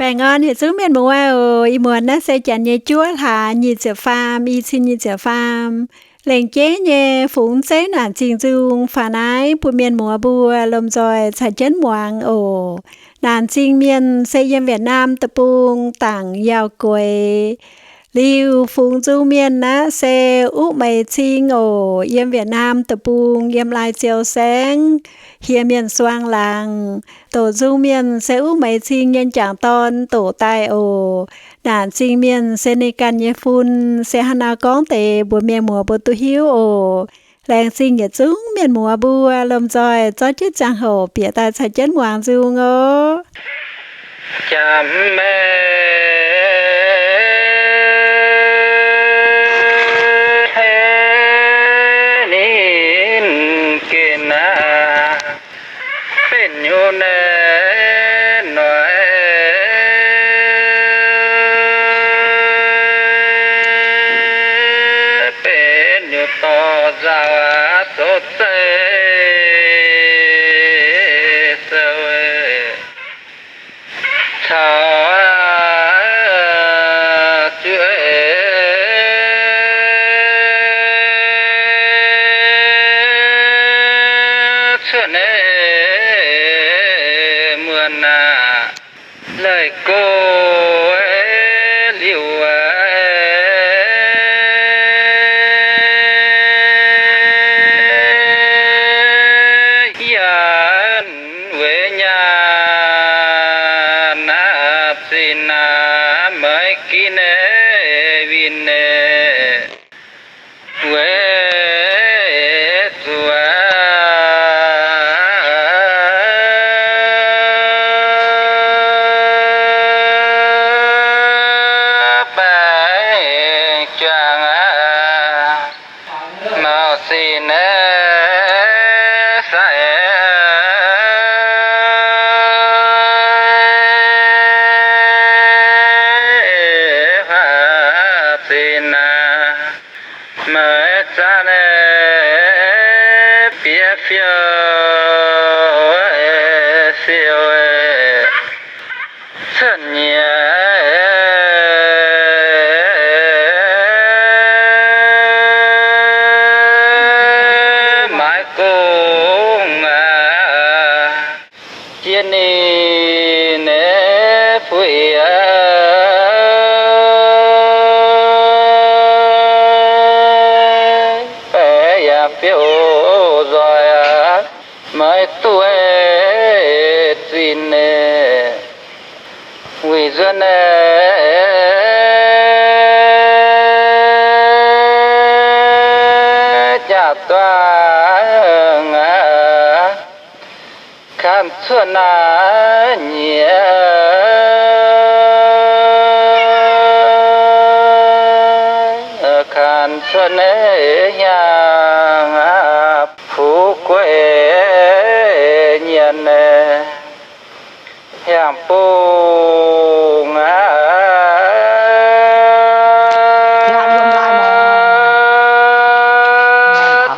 Baengh orn yietc zungv mienh muoz oc. Ih muonz naaiv se janx nyei juov hlaax nyic ziepc faam, i cin nyic ziepc faam. Lengc jeiv nyei fungx zeiv naanc zingh nzung faaux naaiv bun mienh muoz mbuo lomh nzoih caux jienv muangx oc. Naanc zingh mienh se yiem Việt Nam deic-bung dangc Yào Quế. Liuz fungx nzung mienh naaiv se Uv Meix Cing oc, yiem Việt Nam deic-bung, yiem Lai Châu saengv, hieh mienh suang laangz. Doqc nzung mienh se Uv Meix Cing nyei m'jangc dorn doqc daaih oc. Naanc zingh mienh se ninh ganh nyei fun, se hnangv naaiv gorngv deix mbuox mienh muoz mbuo duqv hiuv oc. Laengz zingh yietc zungv mienh muoz mbuo lomh nzoih zorqv jienv ziangh hoc bieqc daaih caux jienv muangx nzung oc. Jaax maiv ninh gengh naaiv, benx nyungc naaiv noic, benx nyungc dorh nzauh aqv, zoux zeiv sou caux zuqc cuotv naaiv muonz aac, leih go liuz aqv, yaac weic nyaanh naaiv zinh naaiv maiv ginv naaiv winh naaiv weic zuqc baengh juangc aqv, maux zinh naaiv sai, zinh naaiv maiv zaqv naaiv bieqc fiou siou cuotv nyiex maaiz gong aqv. Jiex ninh nyei fu'jueiv yaac fiou nzoih aqv, maiv duqv zinh weic nzuonx jaax duangh aqv. Kanh cuotv naaiv nyiex, kanh cuotv naaiv hiaangx, fu'jueiv nyienx hiaangx bung aqv.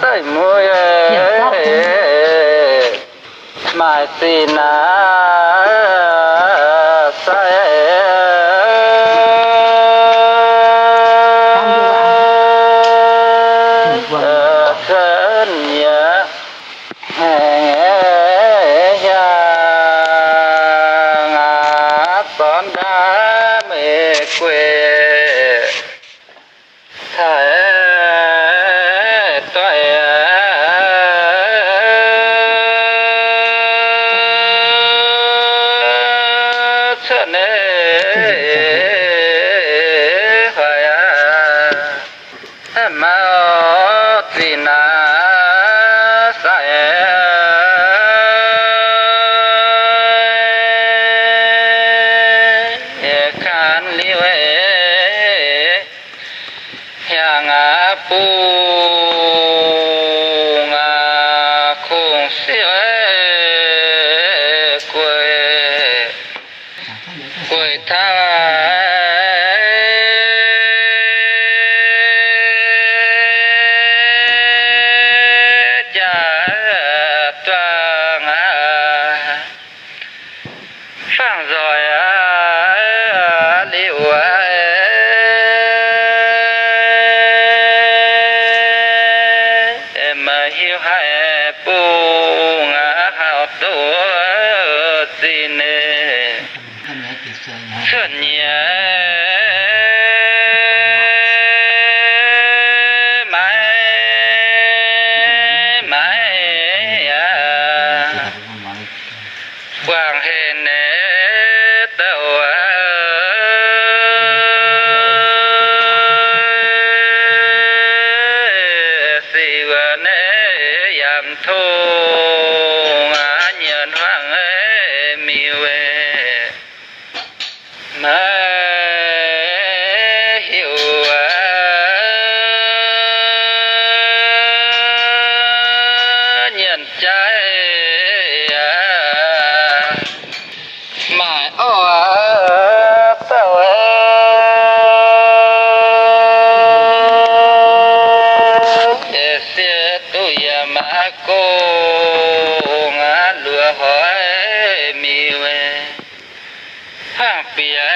Daaih muic maaih zinh naaiv sai cuotv nyiex hiaangx aqv, zornv ndaamv meih gueic cai doic cuotv naaiv fai aqv. Maiv zinh naaiv sai kanh liuz hiaangx aqv, bung aqv, kungx siouc gueic, gueic taux jaax duangh aqv, fangx nzoih aqv. Mbuo maiv hiuv haih bung aqv, hauh duqv zinh cuotv nyei maiv maaih aqv. Guangc hec nyei douc aqv, sic wuov nyei yaac mv tungx aqv, nyienx hmuangx miuc maiv hiuv aqv, nyienx jaaix aqv. Maaih orv dauh aqv, siev duqv yaac maiv gong aqv, luoqc hoic miuc hnangv bieqc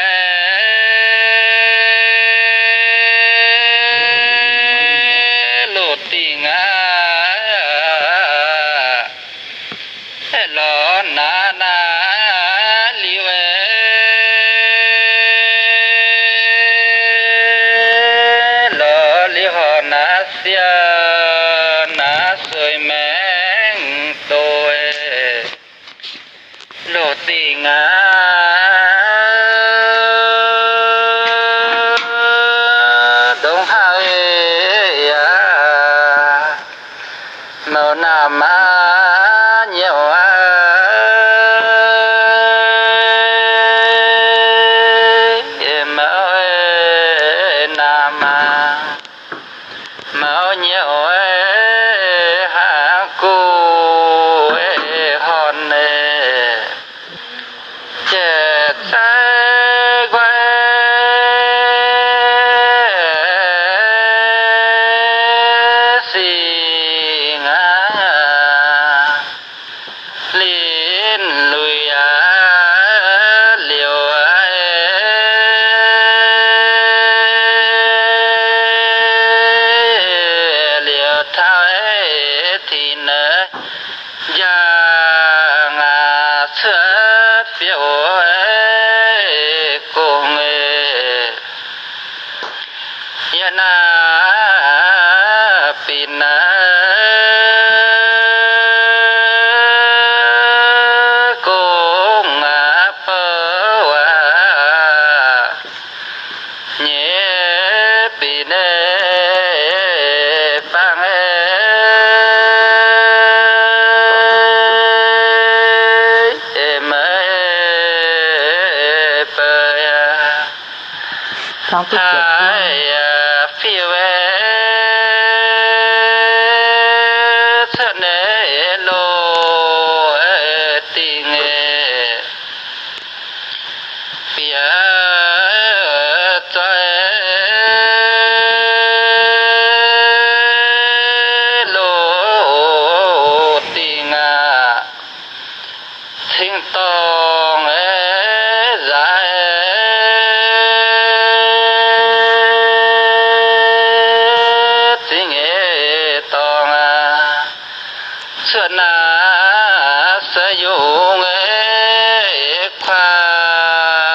loz-dingc aqv. Lorz naaiv naaiv liuz, lorz liuz horc naaiv siang naaiv sueih maengx doz loz-dingc aqv. Ndongc haaix yaac mouc naamh aqv, nyouc aqv, mouc naamh aqv, mouc nyouc aqv, hnangv guv horn nyei jiex zaiv nqoi singx aqv. Linh luic aqv, liouc aqv, liouc taux tinx naaiv njang aqv, cuotv fiouv gong yie naaiv binc naaiv gong aqv, bouv aqv, nyei binc nyei bangc maiv beiv aqv. Haih fiuv cuotv nyei loz-dingc bieqc zoih loz-dingc aqv. Cingx dorngh nzaaih zingh nyei dorngh aqv. Cuotv naaiv se yungh kuaaiv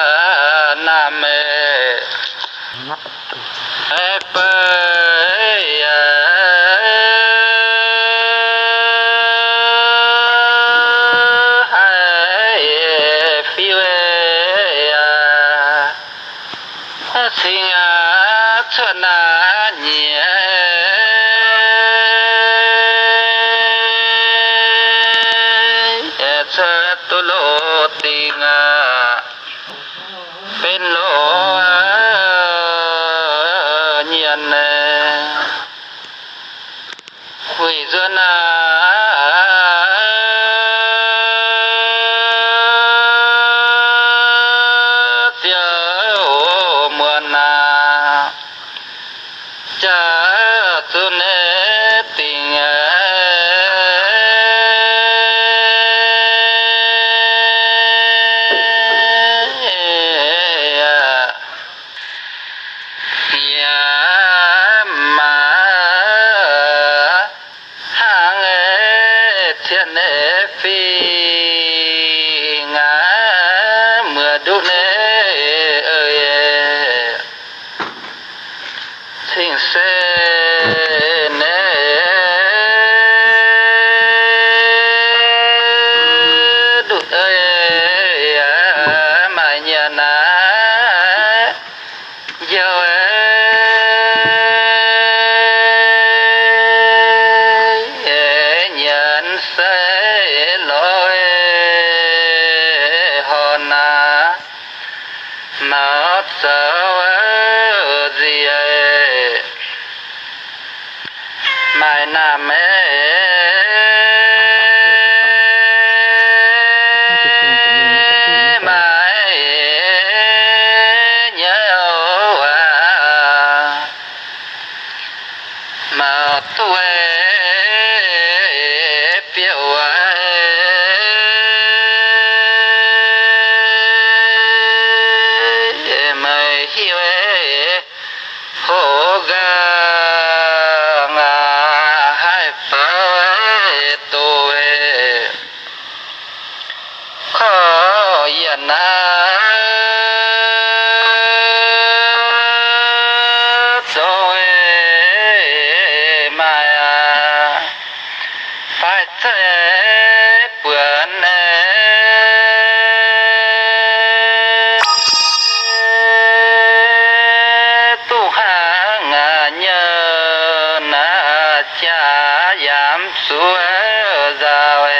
naamh beiv haih fiuv aqv. Cingx aqv, cuotv naaiv nyiec cuotv duqv loz-dingc aqv. Benx loz-nyienx wuic nzuonx aqv, ziouc muonz aqv, jaax zuqc nyei dingc aqv. Njoux nyienx se lorz horn aqv, maux zoux nziex maaih naamh maiv maaih nyei aac. Maux duqv biouv meih hiuv hoqc nqaang haih bouv doz korv yienc naaiv zoux maaih aac, faix zeiv buonc duqv hnangv nyei naaiv jaax yaac zuov nzauh.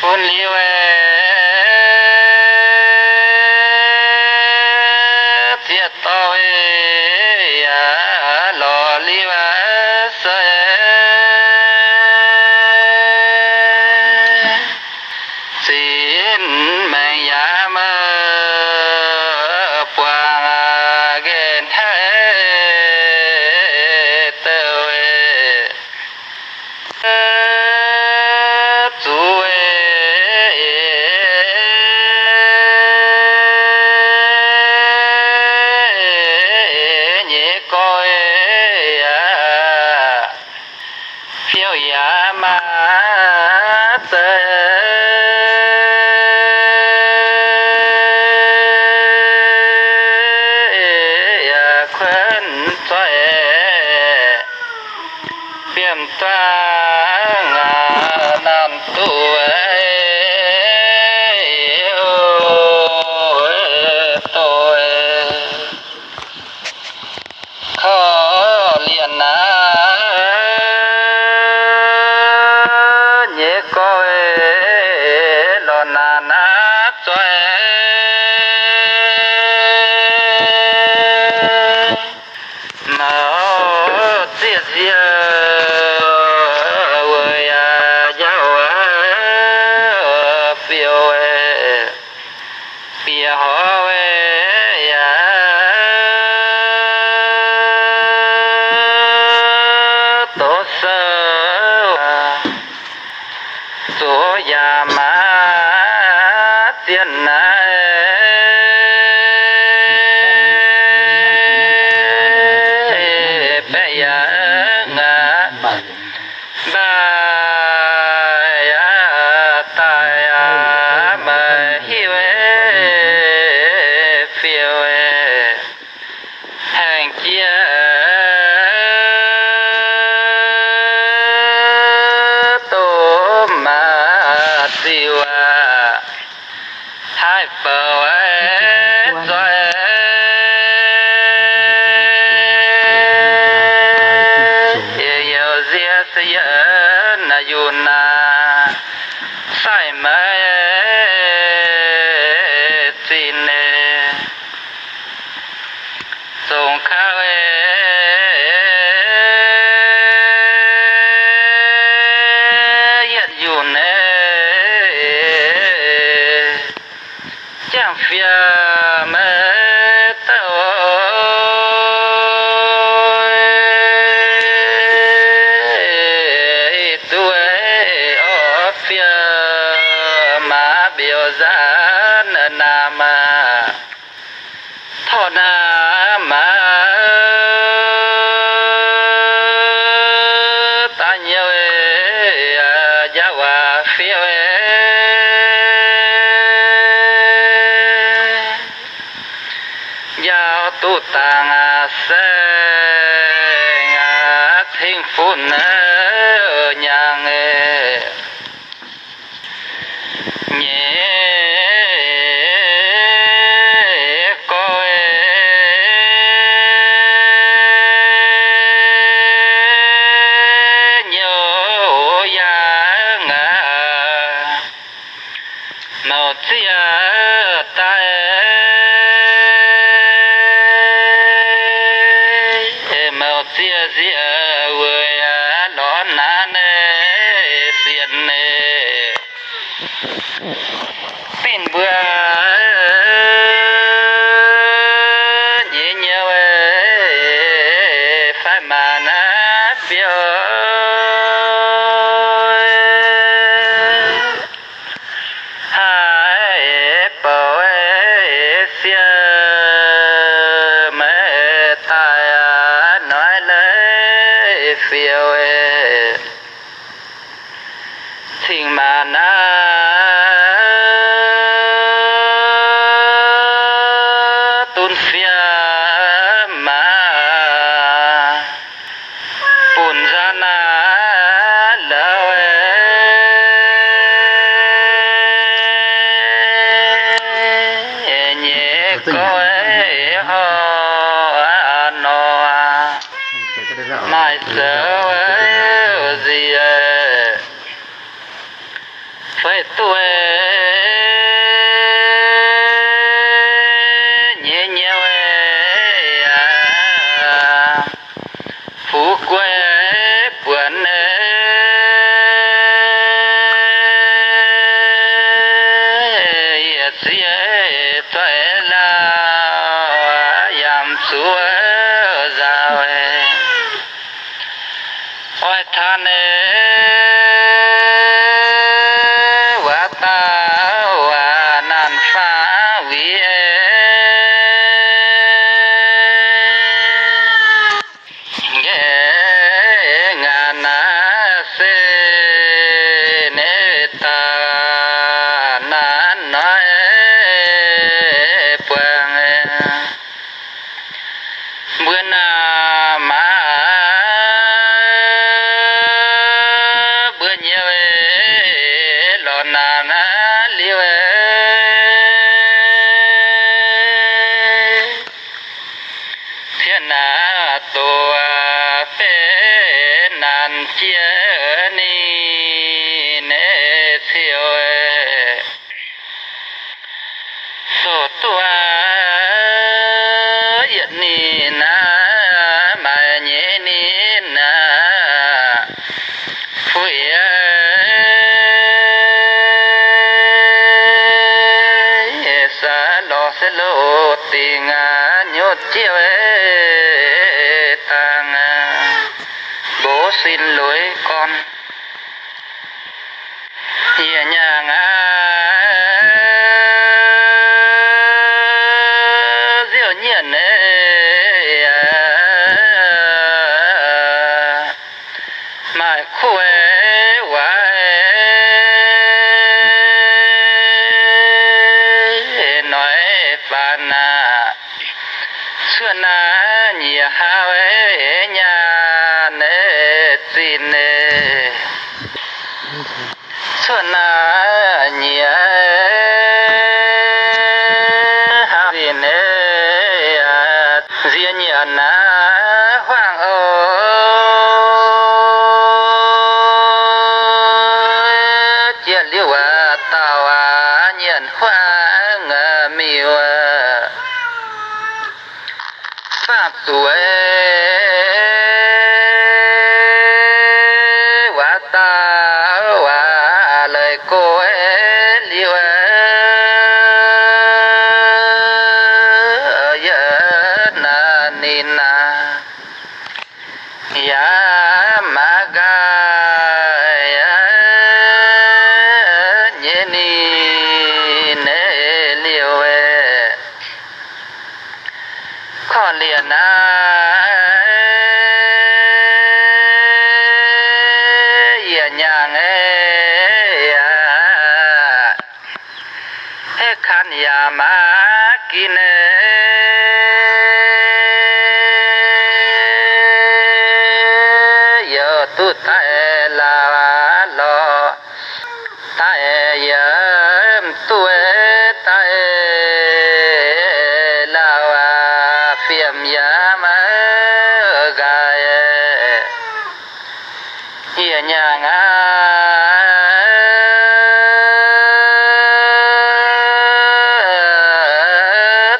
Bun liuz ziex dorh yaac lorz liuz se zinh maengc yaac maiv buangh nqemh hneiv douh zuqc nyei gorx fiou yaac maaih zeiv kuonx zoih fiem zaangv naamh duqv doz korv lienh naaiv nyei gorx lorz naanc naaiv zoih maux zieqv nziouv weic yaac njaaux fiou bieqc horv yaac doz sou zoux yaac maaih zien naaiv baeqc yaac ngaatc mbaih yaac daaih yaac meih hiuv fiou haengh jiex doz maaih ziuc aac, haih bouc zoih youc nziex se yie naaiv yunc naaiv sai maiv zinh zongc kaux yietc yunc jangx fiev maiv douh duqv orv fiev maaz mbiouh nzaanv naamh torqv naamh daaih nyei njang waac fiev njaaux duqv dangx saeng cing-fun nyangx nyei gorx Fiev meih daaih aqv, noiv leiz fiev, cing-maaz naaiv dunv fiev maaz, bun nzanv naaiv la'wuov nyei gorx horc nor, maaih zoux nziex fai duqv nyei nyei aqv. Fu'jueiv buonc, yietc sieqv doic lauh, yaac zuqc nzaaux. Oix taux naaiv waac dauh waac naanc faang wiev, nqaeqv ngaanc naaiv se naaiv dauh naanc noiv buangh. Mbuo naaiv maah, mbuo nyei lorz naanc liuz, cien naaiv doqc fei naanc jiex ninh nyei ciouv. Soux duqv yietc ninh naaiv, maaih nyei ninh naaiv, fu'jueiv sai lorz se loz dingc nyutc jieqv dangh, mbuo sin loix gorn. Yietc nyaangc aqv, nziouv nyienc, maaih kuv waac noic faanv aqv. Cuotv naaiv nyiec haav nyaanh zinh, cuotv naaiv nyiec haav zinh, nziex nyiec naaiv huaang oc. Jiex liuz waac dauh waac nyienc huaang miuc, faang zuqc waac dauh waac leiz go liuz, yie naaiv ninh naaiv yaac maiv nqaai nyei ninh liuz, korv-lienh naaiv yietc nyaangc aqv, kan yaac maiv ginv, youc duqv daaih lauh lorz daaih yiem duqv daaih lauh, fiem yaac maiv nqaai. Yietc nyaangc aqv,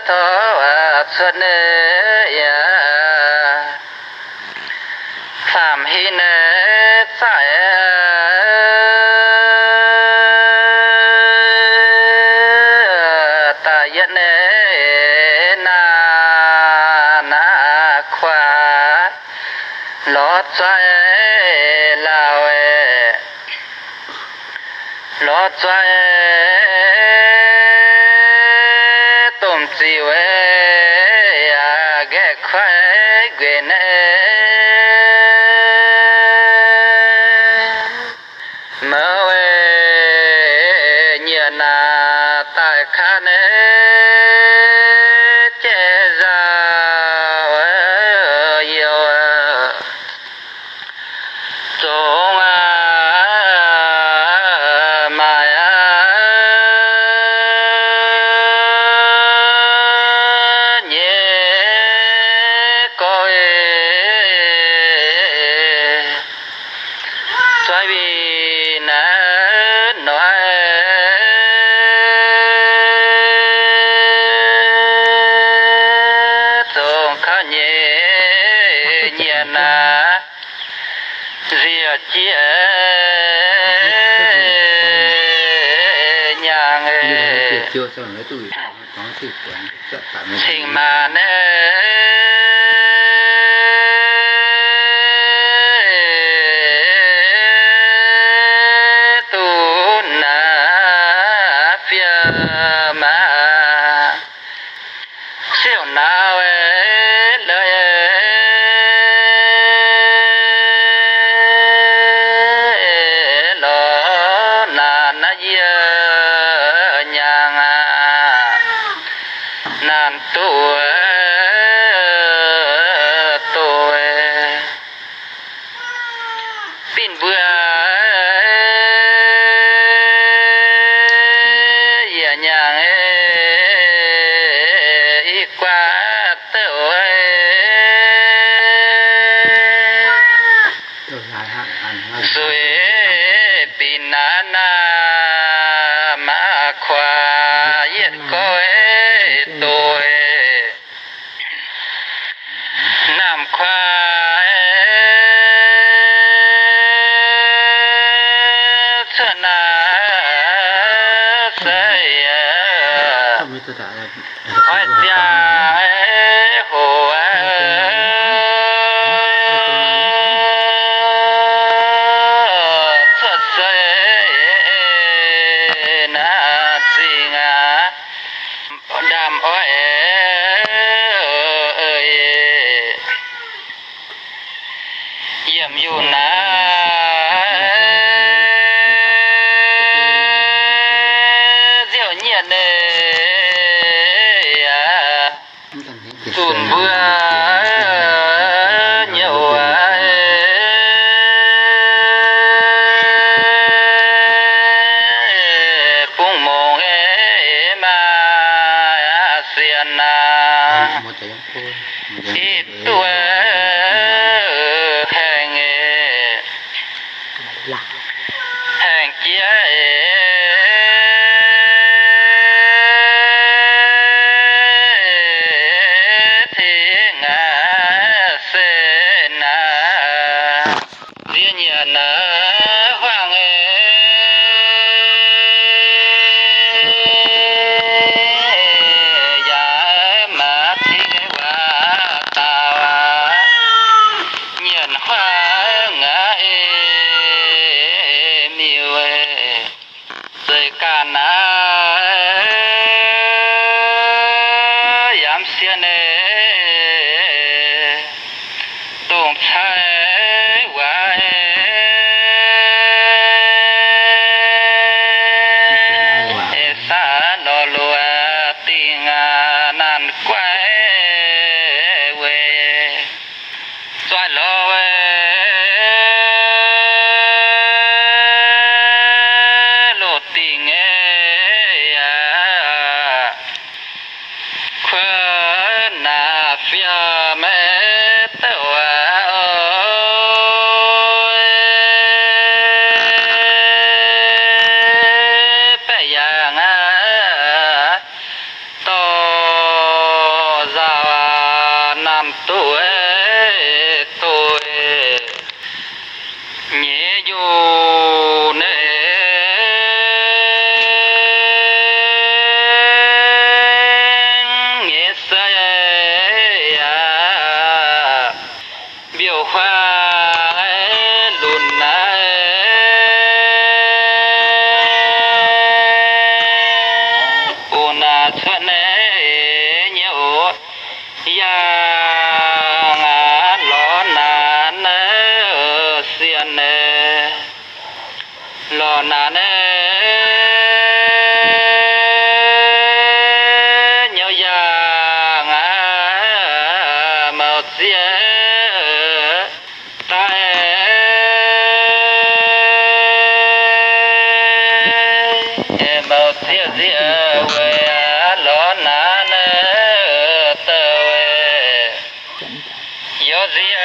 tov cuotv nyei yaac faam-hinh nyei zaaic daaih yietv nyei naaiv, naaiv kuaax lorz zueiz lauh, lorz zueiz domh ziux, yaac nqaeqv kuaaiv nquenc, mouz nyiec naaic daaih kaav, jai nzauh youh, zongx maaih nyei gorx, zoi winh naaiv noic, zongx kaav nyei nyiec naaic, nziec jieqv nyaangh, cing-maanc naaiv duqv naaiv fiev maah, siouc nauz leiz lorz naanc naaiv yie nyaangh aqv, naanc duqv doic. Binh mbuo yaac nyaangh i guaax douh, zueiz binc naaiv naamh kuaax yietv gorx doic. Naamh kuaax cuotv naaiv se oix ziangh hoc cuotv se naaiv zingh aqv. Ndaamv oix yiemc yunh naaiv nziouv nyienh aqv. Zunc mbuo nyouv bungx mongc maaih sienx aqv. Ih duqv haengh, haengh jiex tingx se naaiv nziex nyiec naaiv huaang yaac maaih tingx waac daaux nyienc huaang aqv, miuc zeiz ganh naaiv yaac mv sienx, dongh cai waac saah lorz luoqc dingh naanc guaiv weic zoih lorz weic loz-dingc aqv. Kuov naaic fiev maiv douh aqv, baeqc yaangh aqv, dorh nzaaux naamh duqv doic. Nyeiz nyungc naaiv nyei se aqv, mbiouh huaang lunx naaiv, bungx naaiv cuotv naaiv Yangh aqv, lorz naanc naaiv sienh naaiv, lorz naanc naaiv nyouz yangh aqv, mouc zieqv daaih mouc zieqv nzieqc weic aqv, lorz naanc naaiv douh weic. Youz nzieqv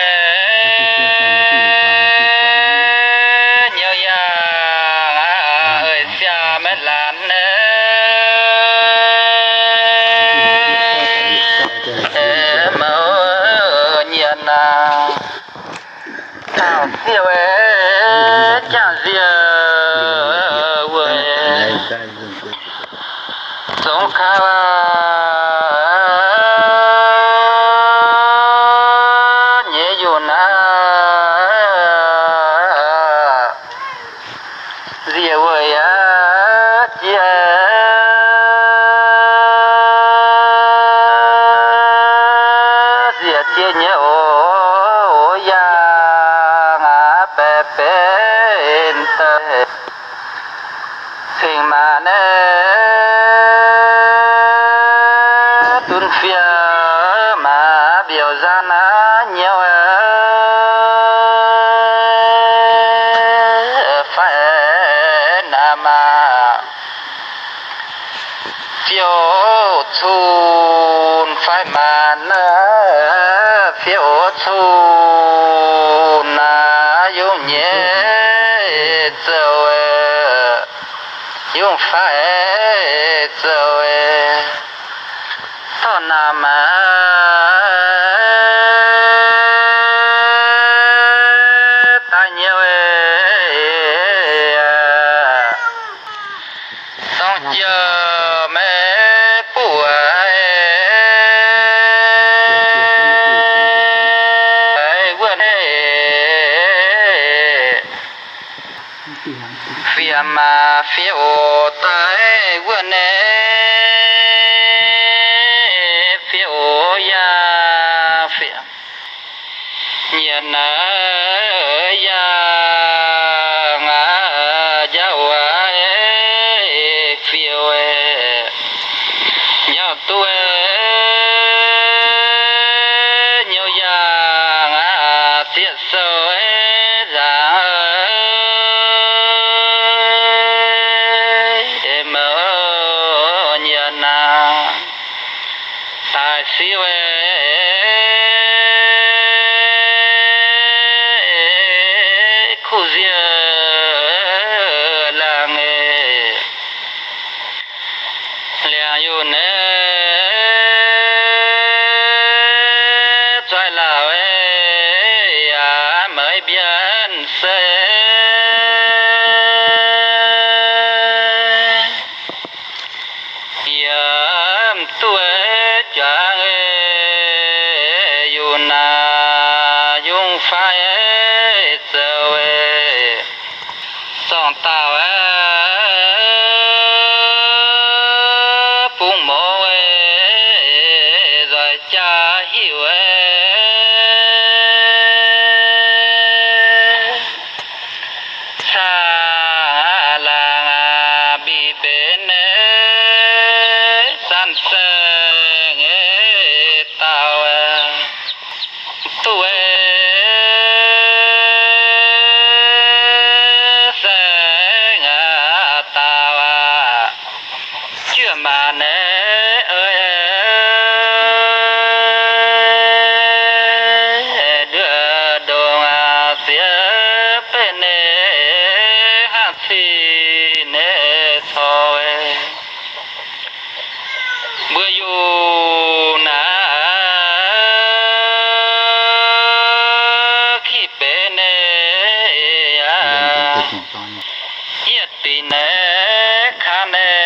nyouz yangh aqv, eix siang maiv laanh naaiv mouc nyienx aqv. Taux sieqv weic jangx nzieqc weic zongx kaux nyei yungh naaiv nzieqc weic aqv, jiex nzieqc jiex nyei oc. Yangh aqv, baeqc benx daaih cingx maaz naaiv dunv fiev maaz mbiauz nzangv naaiv nyouv fai naaiv maaz fiev cun fai maaz naaiv fiev cun naaiv yungh nyei zoux, yungh fai zoux, dorh naaiv maaz daaih nyouv dongh jiex maiv buov wuov naaiv fiev maaz fiev oc daaih wuov naaiv fiev oc yangh fiev nyienx naaiv yangh aqv, jauv wuov fiev nyauv duqv nyouv yangh aqv, zieqv sou nzaangc mouc nyienx naaiv daaih siv kuv nziev laangh liangx yungh naaiv zoih lauh yaac maiv mbienv se yaac mv duqv juangx yungh naaiv yungh fai zoux zorng dauh bungx mouz nzoih jaa hiuv caangh laangh mbic benx zanc saeng dauh duqv saeng dauh juov maaz naaiv ndongc sieqv benx naaiv hnangv cing naaiv corc mbuo yungh naaiv kih benx naaiv aqv. Yietv dingc naaiv kaav naaiv,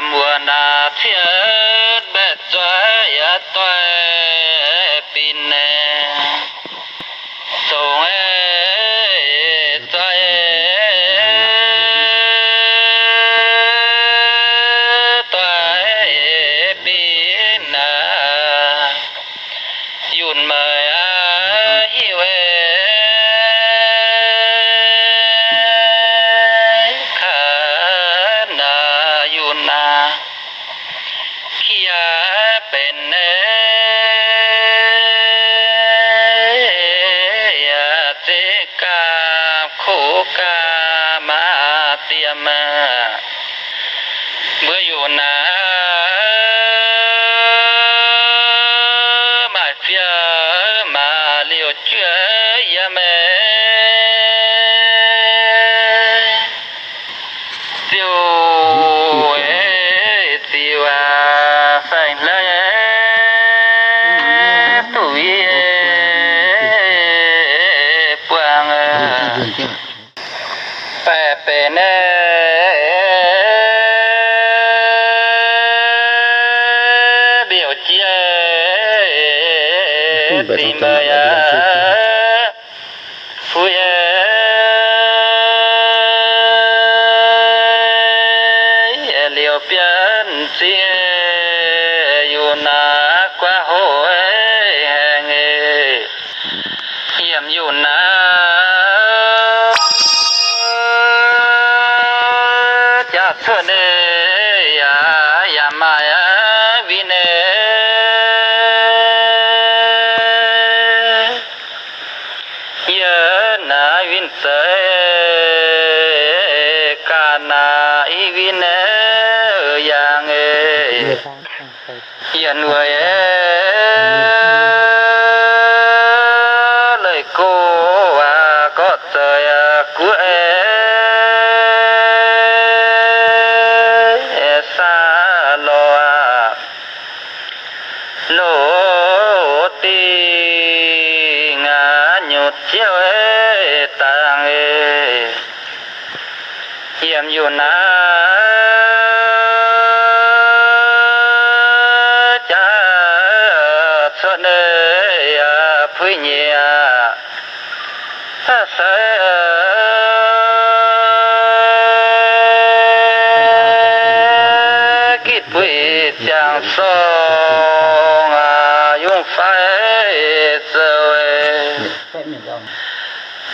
mbuo naaiv ciev mbaeqc zuov yaac doix binc naaiv zongc zuov Yiem mbuo yuqc naaiv maaih fiev maac liouc juoqv yiem meih. Ziouc, ziouc aac, faix hleix duqv yie buangh baeqc benx naaiv liouc jiex dingc meih aac, fu'jueiv liouc bienv ziex yuqc naaiv guaav hoc haengh, yiem yuqc naaiv jaax cuotv yaac, yaac maaih win nyei. Yie naaiv win zeiz ga'naaiv i win nyei yangh, yienh weic leih go aac, gorqv zeix guoqv saah lorz aac, loz dingh aac, nyutc jiouv dangh yiem yuqc naaiv jaax cuotv nyei puix nyieqc se gitv buix ziangh sorng aac, yungh fai zoux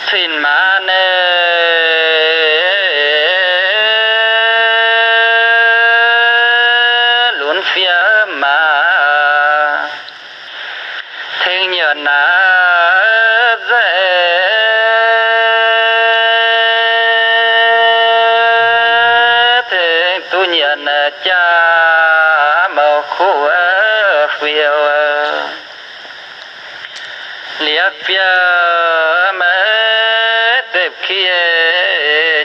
cin-maanc nyei lunx fiev maac, tengx nyietc naaiv nzengc, tengx duqv nyietc naaiv jaax mouc kuv fiou. Liepc biauv maiv depc kie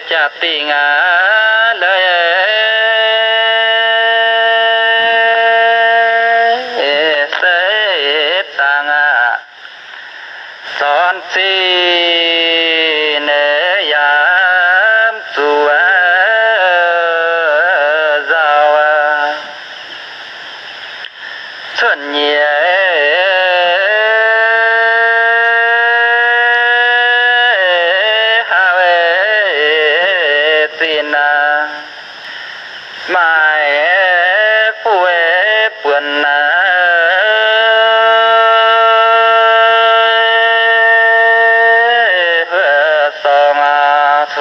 jaax dingh aac, leiz se dangh aac, zornc zinh nyei yaac mv zuqc nzauh. Cuotv nyieqc haav zinh aac, maaih fuqv buonc aac, sorng aac,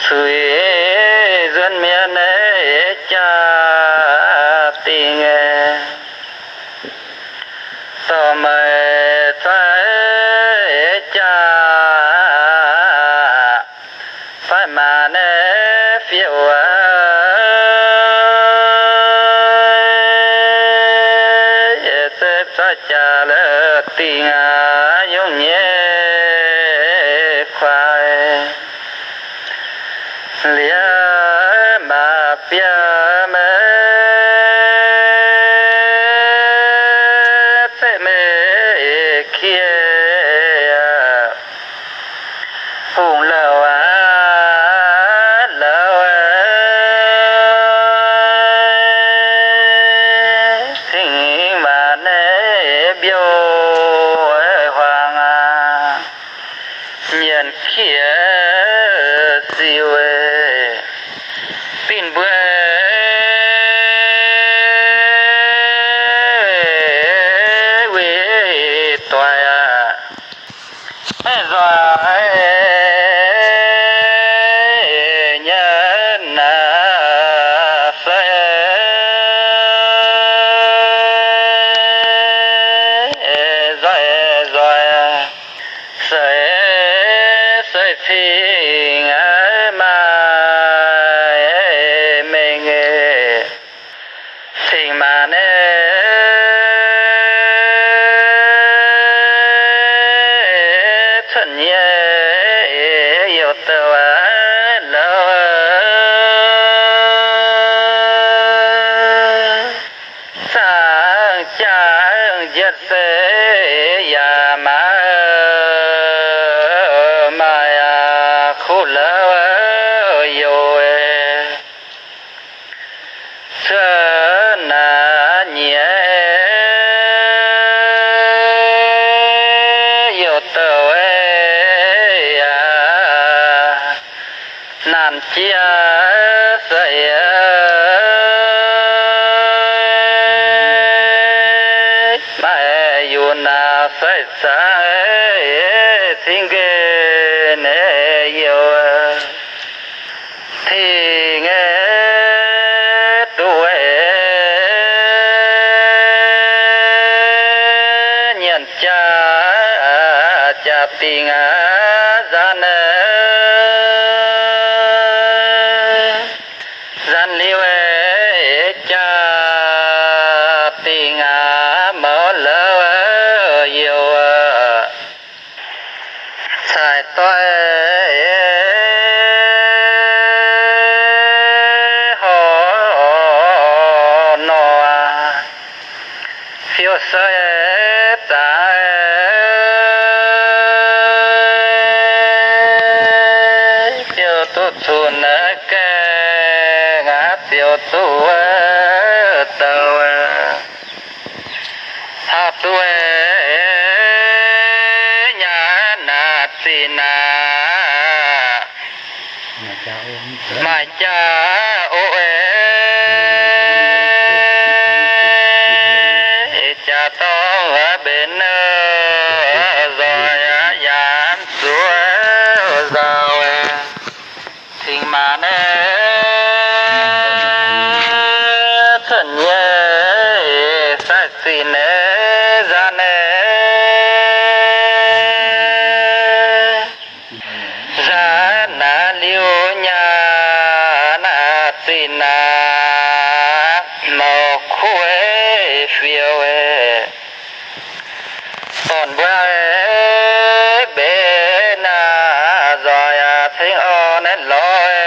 cuix nzuonx mienh nyei jaa-dingh. Dorh meih za'gengh jaa fai maanc nyei fiouv aac, se za'gengh jaa la'dingh aac, yungh nyei kuaaiv. Liepc maac biauv maiv zeqv meih kie, hungh louh aac, louh cingx maanc nyei mbiouh huaang aac, mienh kiev siou dinh mbuo weic doic aac, nzoih nyei naaic se nzoih nzoih, seix seix cingx maa se yaac maaih, maaih kuv louv youh, cuotv naaiv nyiex youh douh yaac naanc jiex se maaih yunh naaic sai zaangc cingx nqemh youh. Tingx duqv nyienc jaax, jaax dingh aqv, nzanv, nzanv liuz jaax dingh aqv, mouz louv youh, caaix doix horc nor, fiou sai zaangc, fiou duqv cunx gaengh aqv, fiou duqv douh, haaix duqv nyaah naaic zinh naaic, maaih jaax oc, jaax dorngh mbenc nzoih yaac mv zuqc nzauh. Cingx maanc cuotv nyei sai zinh nzaanv, nzaanv naaiv liuz nyaah naaic zinh naaic, mouz kuv fiou, orn mbuo mbenc naaic nzoih cingx orn naaiv lorz,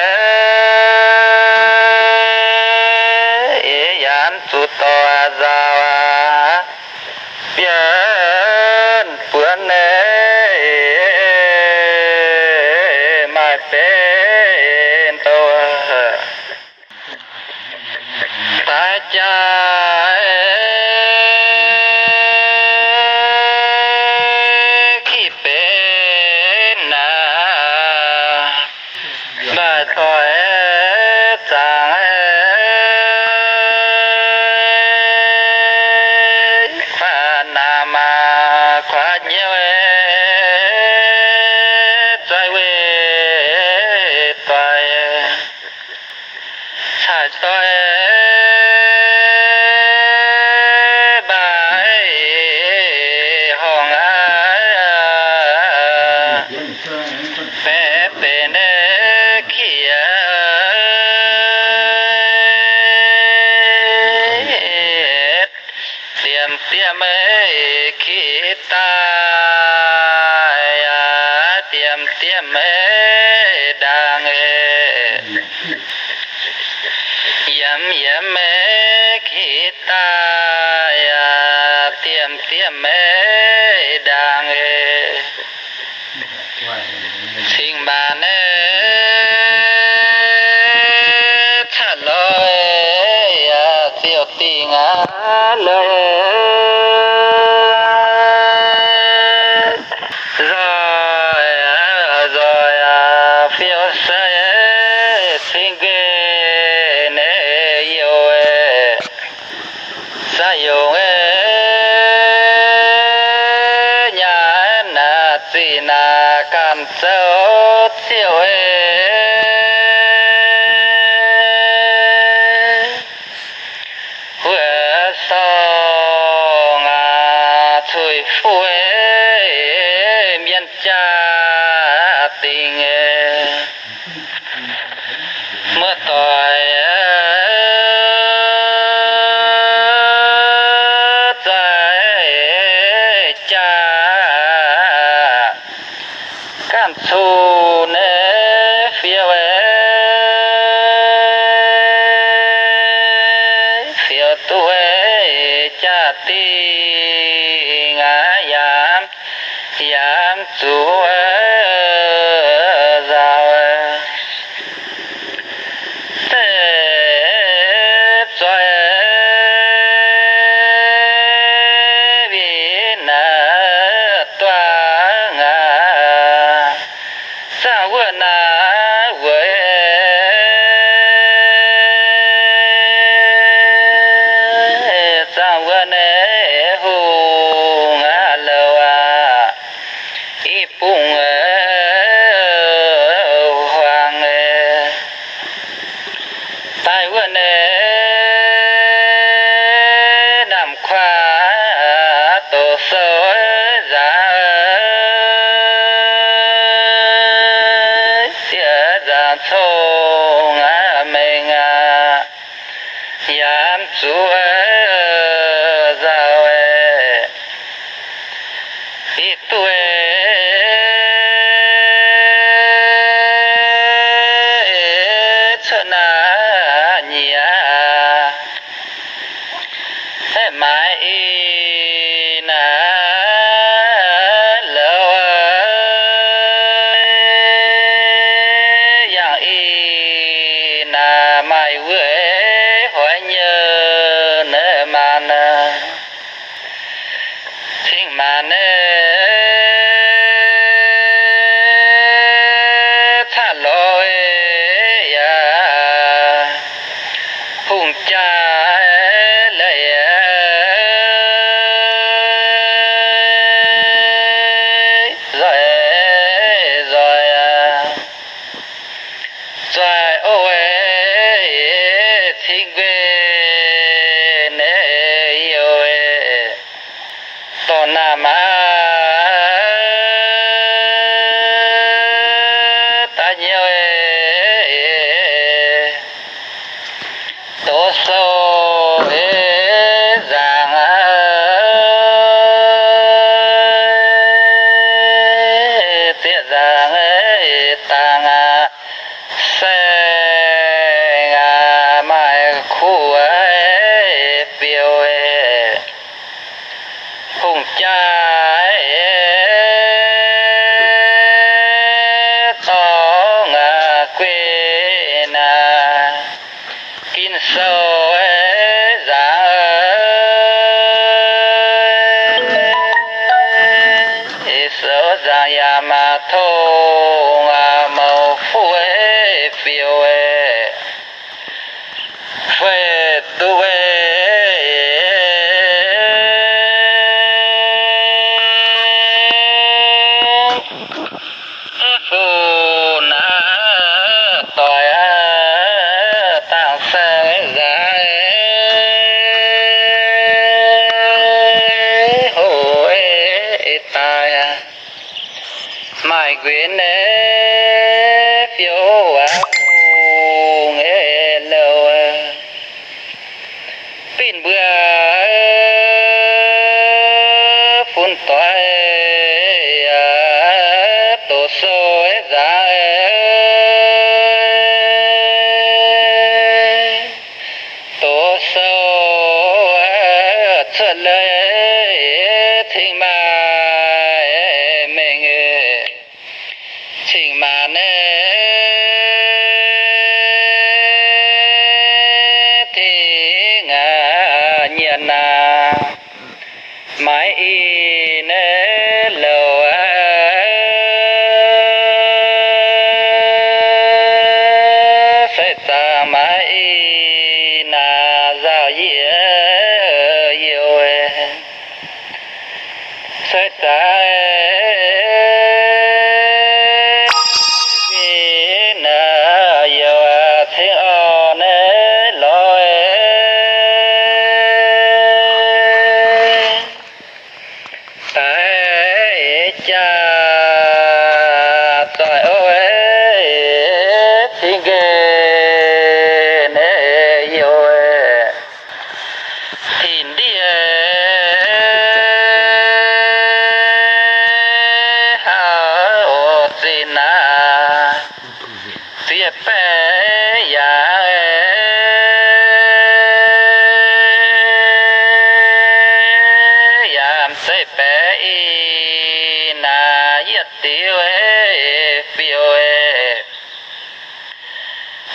yaac mv zuqc dorh nzauh, bienh buonv maaih benx douh. Daaih jaax kih benx naaic, maaih doic zaangc, kuaaiv naamh kuaaiv nyiouv, zaaix weih doic, caaix doix mbaaix horngh aqv, baeqc benx kih diemv diemv kih daaih, diemv diemv ndaangc, yiemx yiemx kih daaih, diemv diemv ndaangc. Cingx maanc cuotv lorz ziouc dingh aqv, lorz nzoih, nzoih fiou sai cingx nqemh youh, sai yungz nyaah naaic zinh naaic ganh zoux ziouc wuov sorng aqv, cuix fuqv mienh jaa-dingh, muoz-doic zaaix jaa ganh cun fiou, fiou duqv jaa-dingh. yaac zuqc nzaaux, zoih win naaiv duangv aqv. Zaangh wuov naaiv weic, zaangh wuov naaiv hungh aqv louh aqv, i bung huaang daaih wuov naaiv namh kuaaiv doqc sou nzaangc, sieqv nzaangc cong aqv mengh aqv, yaac zuqc nzaaux, i duqv cuotv naaiv nyiec, maaiz i naaiv louz, yangh i naaiv maaih wuov hoic nyei naaiv maanc, cing-maanc naaiv caqv lorz yaac hungh jaa la'yietv nzoih nzoih, zoih oc cing-gueiv naaiv youh, dorh naamh aqv daaih nyouh, doqc sou nzaangc aqv, zieqv nzaangc dangh aqv, saeng aqv, maaih kuv fiouv, hungh jaa dorngx guei naaic, gin sou nzaangc, sou nzaangc yaac maaih tong, mouz fuqv fiouv, fei duqv funx naaiv doic, dangh saeng nzaangc hoc daaih, maaih nquinx fiouv aqv, hungh louh, binh mbuo funx doic, doqc sou nzaangc, doqc sou cuotv leiz cing-maanc mengh, cing-maanc naaiv tingx nyienx naaic, maaih i naaiv louc aqv, se zaangc maaih i naaic nzaaux yie youh, se zaangc youh cingx orn naaiv lorz daaih jaa zoih oc, cingx nqemh naaiv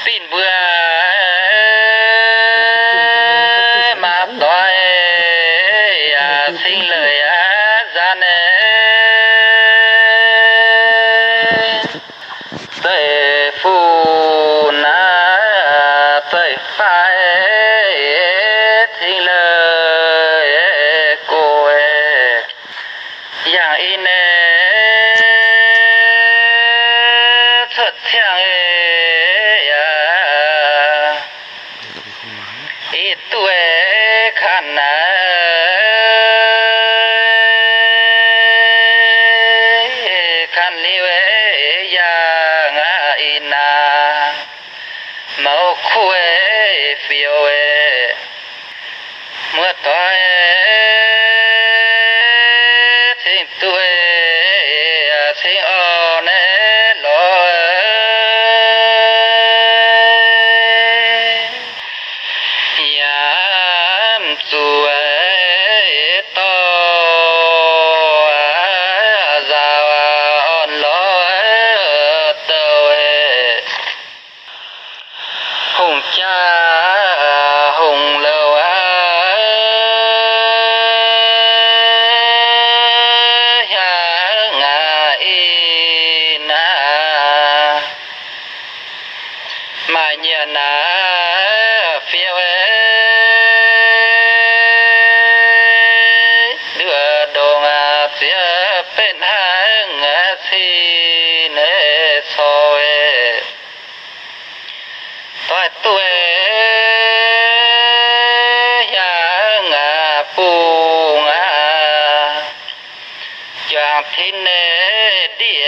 Binh mbuo maaz doix yaac cingx leiz nzanc, zeiv-fun naaiv zeiv-faix cingx leiz gox, yangh i nyei cuotv ciangv yaac i duqv kanh naaiv, kanh liuz yangh i naaiv, mouz kuv fiou muoz-doic cingx duqv cingx orn lorz yaac mv zuqc dorh nzaaux orn lorz douh hungh jaa hungh louh aqv. Hiaangx aqv, ih naaiv maaih nyiemc naaiv fiou, nduov ndongc aqv, ziex betv hnangv cin corc doix duqv hiaangx aqv, bungx aqv, juangc tin nyei ndiev,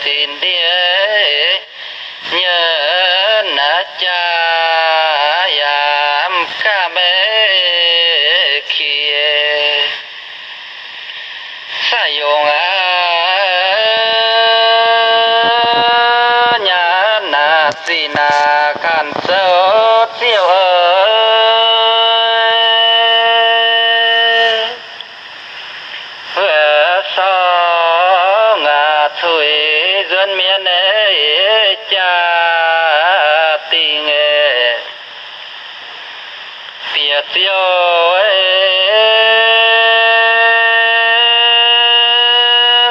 zinh ndiev nyei naaiv jaa yaac mv gaamv maiv kie. Sai yungz aqv, nyaanh naaiv zinh naaiv ganh zoux ziouc, wuov sorng aqv, cuix nzuonx mienh nyei jaa-dingh bieqc ziouc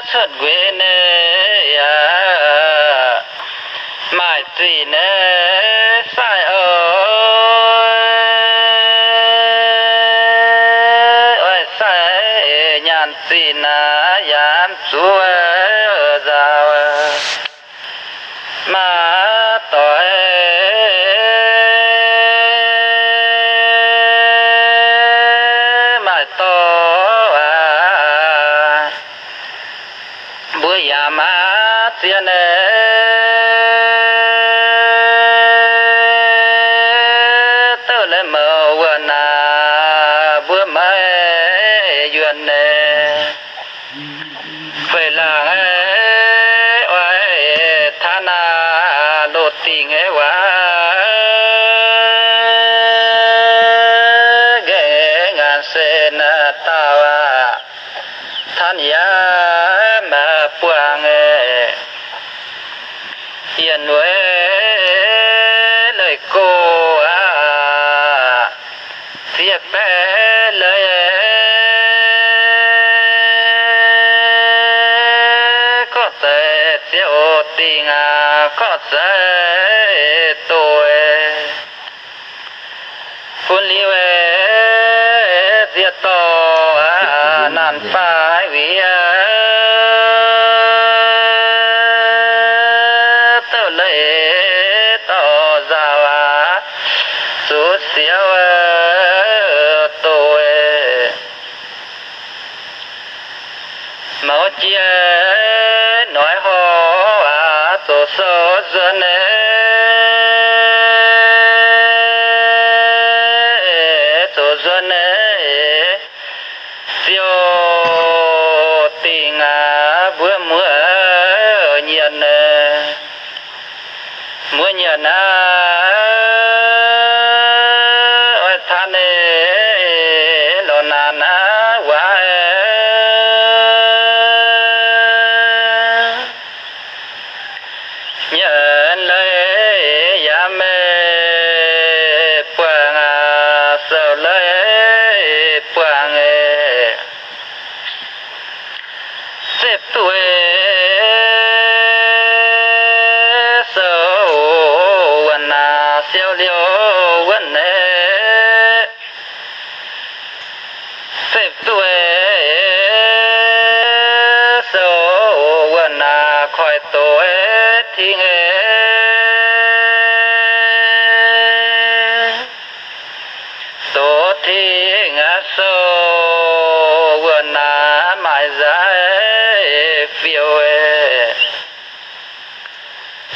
cuotv nquenx nyei aqv, maaih zinh nyei sai oc. Oix sai nyaanh zinh naaiv yaac mv zuqc nzaaux. Maaz doix maaih dorh aqv, mbuo yaac maaz ziex nyei, douc leiz mouz wuov naaic mbuo maiv yuonh nyei. Feix laangc oix taux naaiv loz-dingc nyei waac, nqaengc ngaanc se naaiv dauh aqv, tan yaac maaih buangh yienh weic leiz-go aqv. Ziex baeqv leiz gorngv zeiz ziouc dingh aqv, gorngv zeiz doz. Bun liuz ziex dorh naanc faix wiev, douc leiz dorh nzaaux aqv, zuqc siouc doz. Mouz jiex noic horc aqv, zoux sou nzuonx nyei, zoux nzuonx nyei, ziouc dingh aqv, mbuo muoz nyienx nyei. Mbuo nyienx aqv, oix taux nyei lorz naanc aqv, waac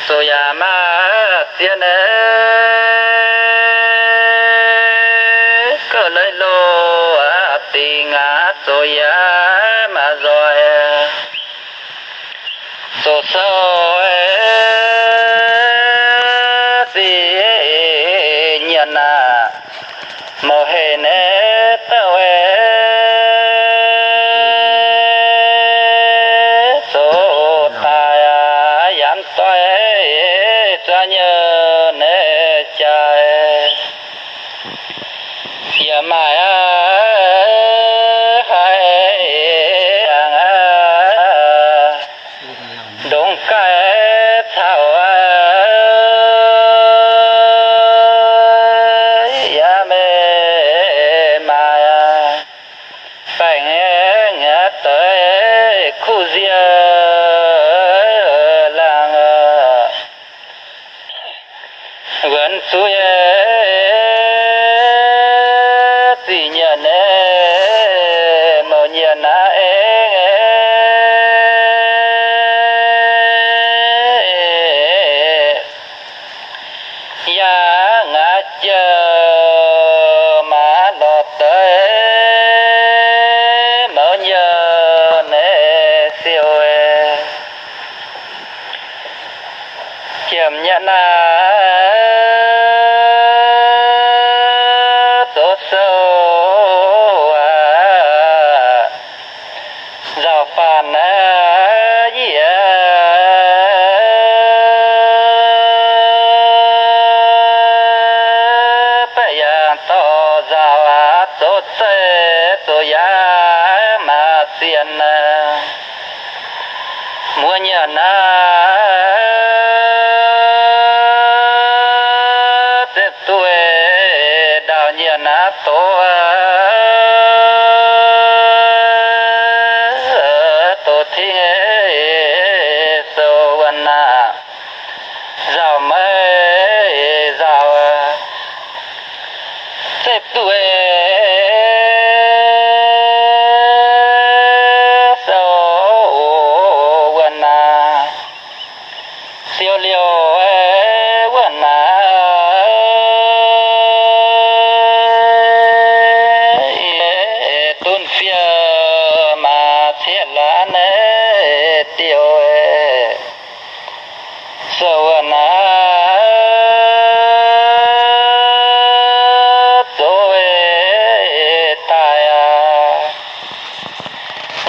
zoux yaac maaih zien, gouv leiz loz dingc aqv, zoux yaac maaih nzoih, zoux sou zic nyienc aqv, mouz hec naaiv dauh zoux daaih yaac mv doix, zuangx nyei naaiv jaaix yaac maaih haih ndongc gaaih caux yaac maiv maaih baengc deix kuv nzie laangh wuonx zuiz zic nyienc mouz nyienc aqv. Yaac ngaaz jauv maaih lorz deix mouz nyienc siou jiem nyienc naaiv zoux sou aqv, nzauh faanh naaiv yie baeqc yangh dorh nzauh aqv, zoux zeiv zoux yaac maaih zien muoz nyienc aqv, zepv duqv ndau nyienc aqv, doz doz tingv sou wuonh aqv, nzauh maiv nzauh, zepv duqv sou wuonh aqv, siou liouh wuonh aqv, dunv fiou maaih cieqv laanh diuh sou wuonh aqv, zoux daaih aqv,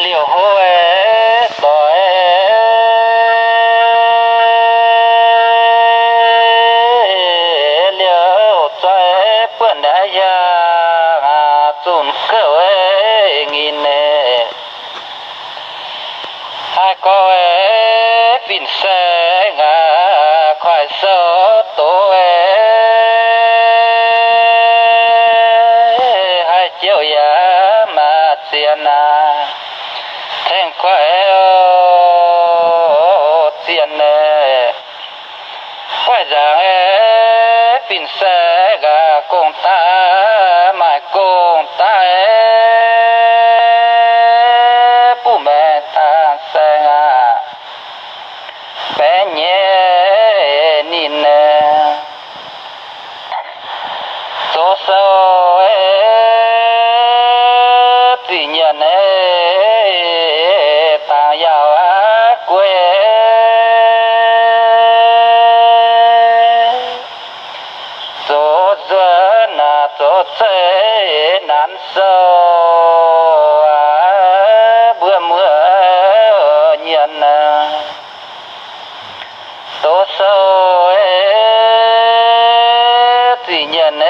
liouh hlo doix liouh zoih buonv hiaangx zunc gouv nyei. Haih gorngv fin-saeng aqv, kuaaiv sou doz haih jouh yaac maaih zien aqv, tengx kuaaiv zien. Guaih nzaangc fin-saeng aqv, gong-daaih maaih gong-daaih, buv maengx dangh saeng aqv, baeqv nyei ninh. Zoux sou ziqc nyanc dangx yaauc aqv guei, zoux nzuonx naaic zoux zeiv nanv sou aqv, mbuo muoz nyanc doz sou ziqc nyanc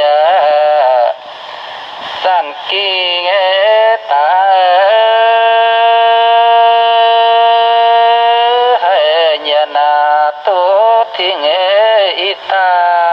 aqv, zanc gengh daaih haih nyanc aqv, duqv tingx i daaih